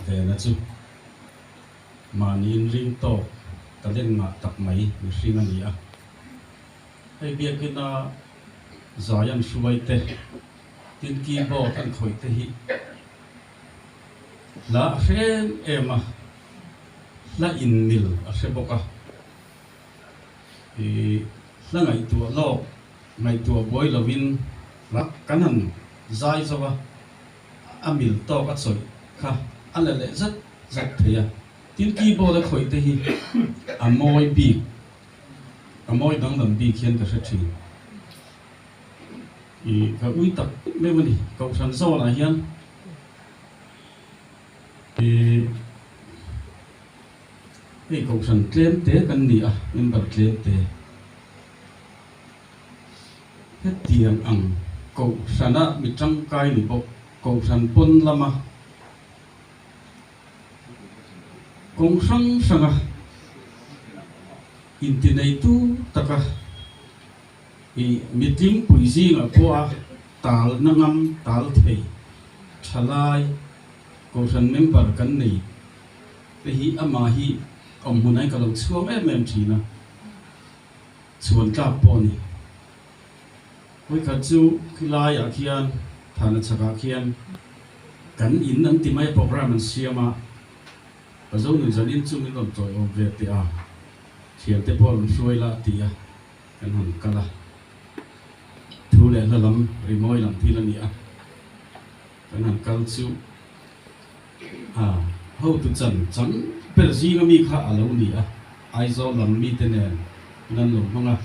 Vena chu mahni inring tawk talent ngah tak mai mihring a ni a. Hei biakina zai an hruai te, tin keyboard an khawih te hi hla a hre em em a, hla inmil a hre bawk a. Ih hla ngaihtuah lawk ngaihtuah buai lovin hla kan han zai zo a, a mil tawk a chawih kha a la leh zat zat thei a. Tin keyboard a khawih te hi a mawi bik, a mawi danglam bik hian ka hre thin. Ih ka ui tak meuh a ni, Kohhran zawnah hian ih. Hei kohhran tlem te kan ni a, member tlem te. Hetiang ang kohhrana mi tangkai ni bawk, kohhran pawn lama kawng hrang hranga intineitu taka ih mitling pui zingah pawha talna ngam tal thei thalai kohhran member kan nei. Hei hi amah hi awm hmun ain ka lo chhuang em em thin a, chhuan tlak pawh a ni. Vawikhat chu khilaiah khian Thana chhakah khian kan in an ti mai a program an siam a, ka zo nun zan in chung in rawn chawi awm ve teh a, thiante pawh rawn hruai la a ti a, kan han kal a, thu leh hla lam rimawi lam thil a ni a, kan han kal chu. A hotu chan chang ber zinga mi kha a lo ni a, Aizawl lam mite nen in an lo hmang a,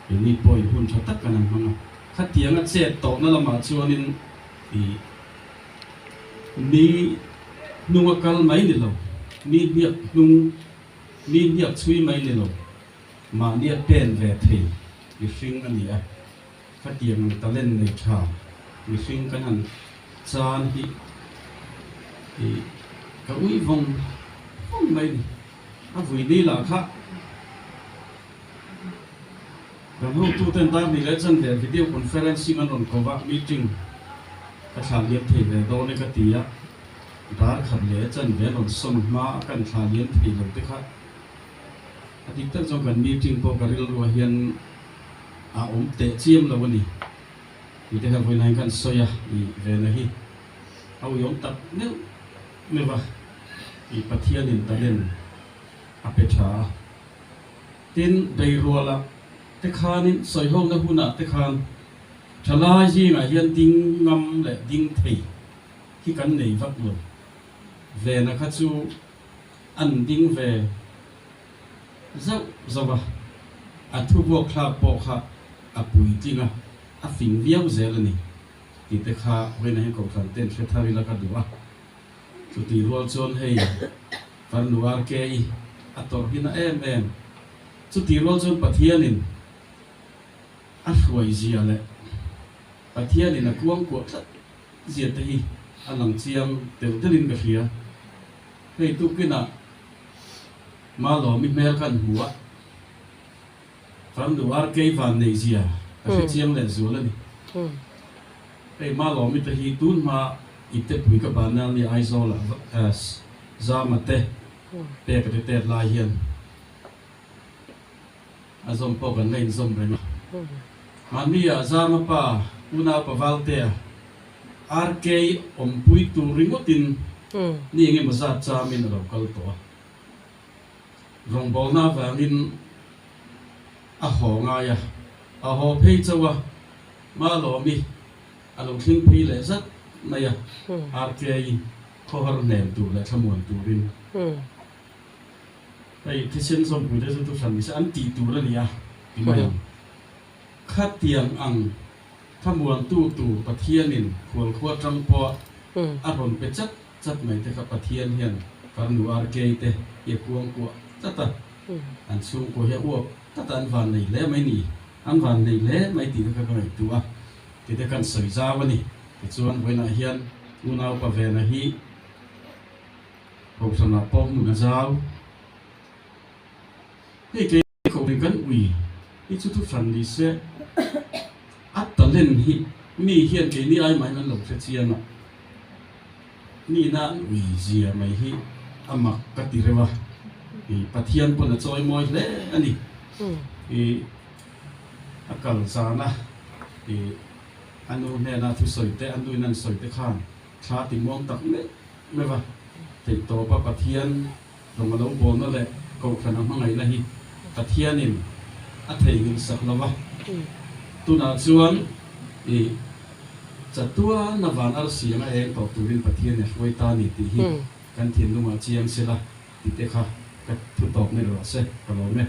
keini pawhin hun tha tak kan han hmang a. Khatianga chet tawhna lamah chuanin ih mi hnunga kal mai ni lo, mi hniak hnung, mi hniak chhui mai ni lo, mahnia pen ve thei mihring a ni a. Khatiang ang talent nei tha mihring kan han chan hi ih ka ui vawng vawng mai ni. A vui ni lah kha kan hotuten dar ni leh chan ve video conferencing an rawn ko va, meeting ka thlah liam thei ve dawn e ka ti a, dar khat leh chan ve an rawn sawn hma a kan thlah liam thei lo te kha a dik tak chuan kan meeting pawh ka rilruah hian a awm teh chiam lo a ni tih te kha vawiin kan sawi a ih vena hi a uiawm tak meuh meuh a ih Pathianin talent a pe tha a tin beiruala te khanin sawihona hunah te khan thalai zingah hian ding ngam leh ding thei hi kan nei vak lo vena kha chu an ding ve Zauh zauh a, a thu vuak thlak pawh kha a puitling a, a fing viau zel a ni tih te kha vawiinah hian Kohhran ten hre thar ila ka duh a. Chutih rual chuan hei Farnu RK-i a tawrh hi na em em. Chutih rual chuan Pathianin a hruai zia leh Pathianin a kuangkuah tlat zia te hi a lang chiang tel telin ka hria. Hei tukinah Malawmi hmel khan hmu a, Farnu RK van nei zia ka hre chiang leh zual a ni. Hei Malawmi te hi tun hma Iptepui ka ban a ni Aizawl ah Zama te pek a ti tet lai hian a zawm pawh kan la inzawm reng a. Mahni ah Zama pa unau pa Valtea RK awmpui tur ringawtin ni engemaw zat chamin a lo kal tawh a. Rawngbawlna avangin a haw ngai a, a haw phei chauh a, Malawmi a lo thleng phei leh zat mai a, RK-i khawhar hnem tur leh thlamuan turin. Hei thisen zawmpui te chu thu hran ni se an tih tur a ni a ti mai ang. Khatiang ang thlamuantu tur Pathianin khualkhua tang pawh a rawn pe chat Chat mai te kha Pathian hian Farnu RK te hi a kuang kuah tlat a, an chhungkua hi a uap tlat a, an van nei hle mai ni, an van nei hle mai tih te kha ka ngaihtuah a, tih te khan sawi zau a ni. Tichuan vawiinah hian unaupa Vena hi Kohhranah pawh hmun a zau. Hei kei Kohhran kan ui hi chu thu hran ni se, a talent hi mi hian keini ai mahin an lo hre chiang a. Nihna an ui zia mai hi a mak ka ti reuh a, i Pathian pawn a chawi mawi hle a ni. I a kal zana i a nu hnena thusawi te, a nuin an sawi te khan thla ti muang tak meuh meuh a, theihtawpa Pathian Rawng a lo bawlna leh Kohhran a hmangaihna hi Pathianin a theihnghilh sak lo va, tunah chuan i chatuana van arsi anga eng tawh turin Pathian a hruai ta ni tih hi kan thinlungah chiang sela tih te kha ka thu tawp ni rawh se, ka lawm e.